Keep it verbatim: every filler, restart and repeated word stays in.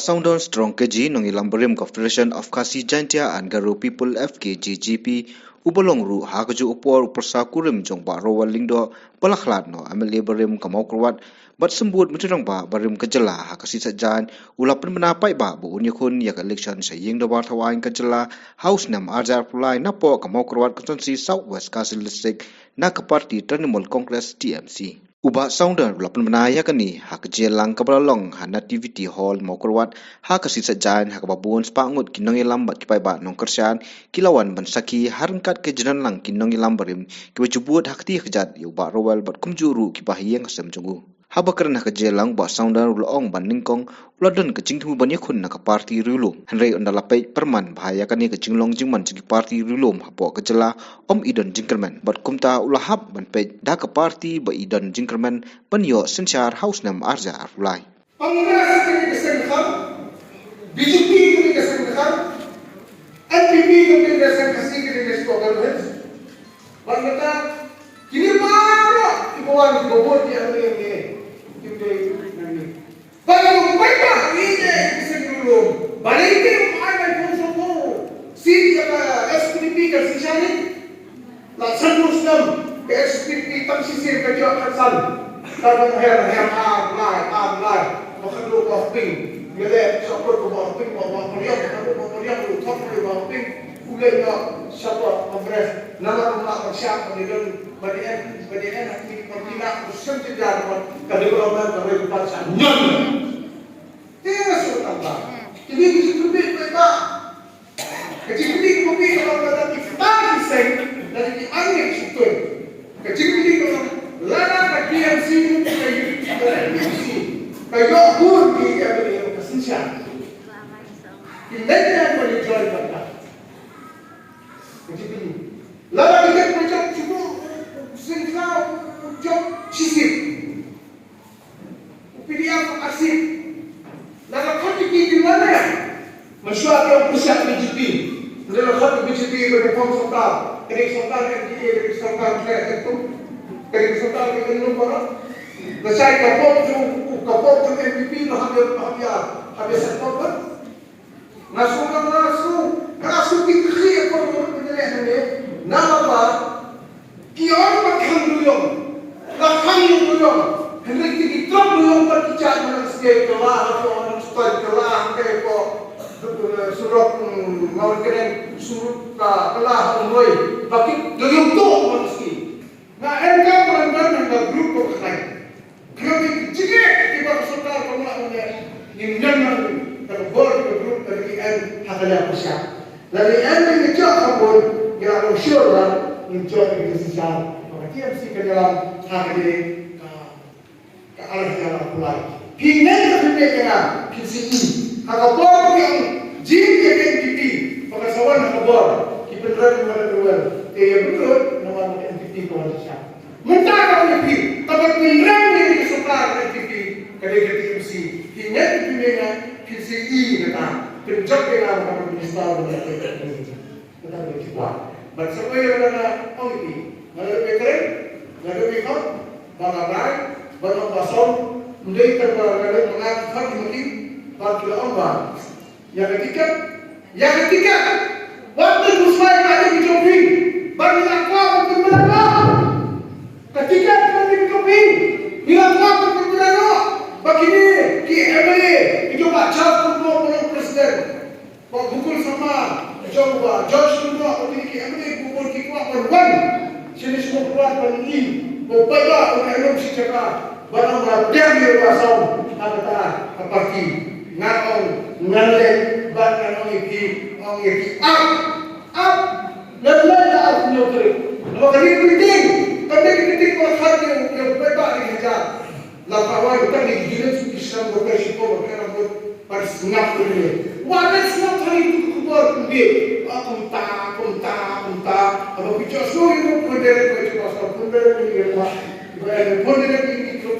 Sawdon Strong K G, nongïalam barim ka Federation of Khasi Jaintia and Garo People, F K G G P, uba long ruh ha kajuh u por u pyrsa kurim jong Bah Rowell Lyngdoh ba la khlad noh M L A barim ka Mawkyrwat bad symbud Myntri Rangbah barim ka jylla ha ka sngi Saitjaiñ, u la pynbna paidbah ba un ïakhun ïa ka election sha ïing dorbar thaw aiñ ka jylla ha u snem arhajar arphew lai napoh ka Mawkyrwat Constituency, South West Khasi Hills District, na ka party Trinamool Congress, T M C. U Bah Sawdon u la pynbna ïa kane ha ka jingïalang kaba la long ha Nativity Hall, Mawkyrwat, ha ka sngi Saitjaiñ, ha kaba bun spah ngut ki nongïalam bad ki paidbah nongkyrshan ki la wan ban sakhi ha ryngkat ka jingdonlang ki nongïalam barim kiba ju bud ha kti ha kjat ïa u Bah Rowell bad kumjuh ruh kiba ha ïing ha sem jong u. Haba kren ha ka jingïalang, u Bah Sawdon u la ong ba nyngkong u la don ka jingthmu ban ïakhun na ka party riewlum, hynrei ynda la peit pyrman bha ïa kane ka jinglong jingman jong ki party riewlum hapoh ka jylla, ym i don jingkyrmen, bad kumta u la hap ban peit da ka party ba i don jingkyrmen ban ïoh synshar ha u snem arhajar arphew lai. Congress kane ka seng kham, B J P kane ka seng kham, N P P kane ka seng Khasi kane ka seng kham. Bad mynta kine baroh kiba wan kiba vote ïa kane, kine nangne. Bad ïa u paidbah, ïa u seng riewlum, ba dei te u ai mai phew saw phew seat ïa ka S P D P ka shisha ne. La san phew snem ka S P D P tang shisien ka jia khatsan. Ka dang her her ar lai ar lai. Ba khatduh ba pink. Ïa leh shaphang ba pink, ba ba pynïap, khatduh ba pynïap, u thok ba pink. U leh ïa shaphang Congress. Namar u la ban shah ba dei ba dei ba dei ha kine ki party na u shem jia ka development ka rei ka pat sha nyan. Te nga shu tang ba kine ki jingkyrpad ba Ka jingkylli kaba phi ka long lada ki kpa ki seng, lada ki angnud shu tuid. Ka jingkylli ka long lada ka T M C, ka U T, ka T M C ka ïoh bun ki M L A ka synshar. Ki leit ïa ka join bad ka. Ka jingkylli. Lada ki leit ka join shu seng ka join shisien. U P D F arsip. La ka khot ïa ki kin wan ne. Mynshuwa ki ong pyrshah B J P. Hynrei la khot ïa B J P ba ki form sorkar. Ka dei sorkar M D A, ka dei sorkar khlem ka tum. Ka dei sorkar ka kin lum baroh. Lashai ka pop jong, ka pop jong N P P la hap ïa, hap ïa, hap ïa set pop ba. Nga sngew, nga sngew, nga sngew kynthih ïa ka ruh ka leh hangne. Namar ba ki ong ba khang duyong, ba khang duyong. Hynrei ki trok duyong ba ki jait, ba ki sngewthuh ba ki ong ba ki sngewthuh ba ki ong surok, mm, Mawryngkneng, surok ka, ka la ha Umroi, ba ki duyong to ba ki sngewthuh. Nga em ka ban ban na group ko khai. Khlem ki jingeh kiba ka sorkar ka mlah mynne, ngin ñiam nang ka bor ka group ka dei em ha ka liang pyrshah. Lada em ngi jop ka bor, ngi la long sure ba ngin jop ngi synshar. Ba ka T M C ka ñiam ha ka dei ka, ka ar hajar arphew lai. Phi ngeit ne phi ngeit ïa nga, phin sa ïohi. Ha ka bor ki ong jing ïa ka N P P, ba ka sa wan ha ka bor ki pynrem ïa ka Rowell. Te ïa ka Rowell namar ka N P P ka wan shisha. Mynta ka ong ïa phi, kaba pynrem ïa ka sorkar N P P ka dei ka T M C. Phi ngeit ne phi ngeit, phin sa ïohi kata. Pynjop ïa nga ban minister ban ïa ka T M C. Kata ka dei ki kwah. Bad sa kawei lada nga ong ïa phi, nga la dep kren, nga la dep khot, ba nga rai, ba nga ong ba song, ym dei tang ba nga la dep, ba nga khot ïa ki, ba ki la ong ba Ïa ka tiket, ïa ka tiket. Wat tang pynshai ïa ki jong phi ba ngi la kwah ban pynbna noh. Ka tiket ka dei ka jong phi. Ngi la kwah ban pynbna noh. Ba kine ki M L A ki jong Bah Charles Lyngdoh ba long president, Bah Mukul Sangma, ki jong Bah George Lyngdoh, ba kine ki M L A ki bun ki kwah ban wan. Shane sha Mawkyrwat ban ïohi ba u paidbah u ïalam shi jaka, ba ong ba pdiang ïa u Bah Song ha kata ka party. Nga ong ngan leit bad ngan ong ïa phi, ong ïa phi ap, ap. Ngan leit ha arphew hynñiew tarik. Namar kane ka meeting kam dei ka meeting ba khat ïa u paidbah, dei hajar. La ka wan tang ïa ki unit ki shnong ba kai shipor ba kai rambut. Ban sngap ïa kane. Wat leit sngap ha ïa kito ki khubor kumne. Ba kumta, kumta, kumta. Haba phi ïohsngew ïa u phone direct, ba ïa u pastor phone direct ïa u, ba ïa u phone direct ïa u,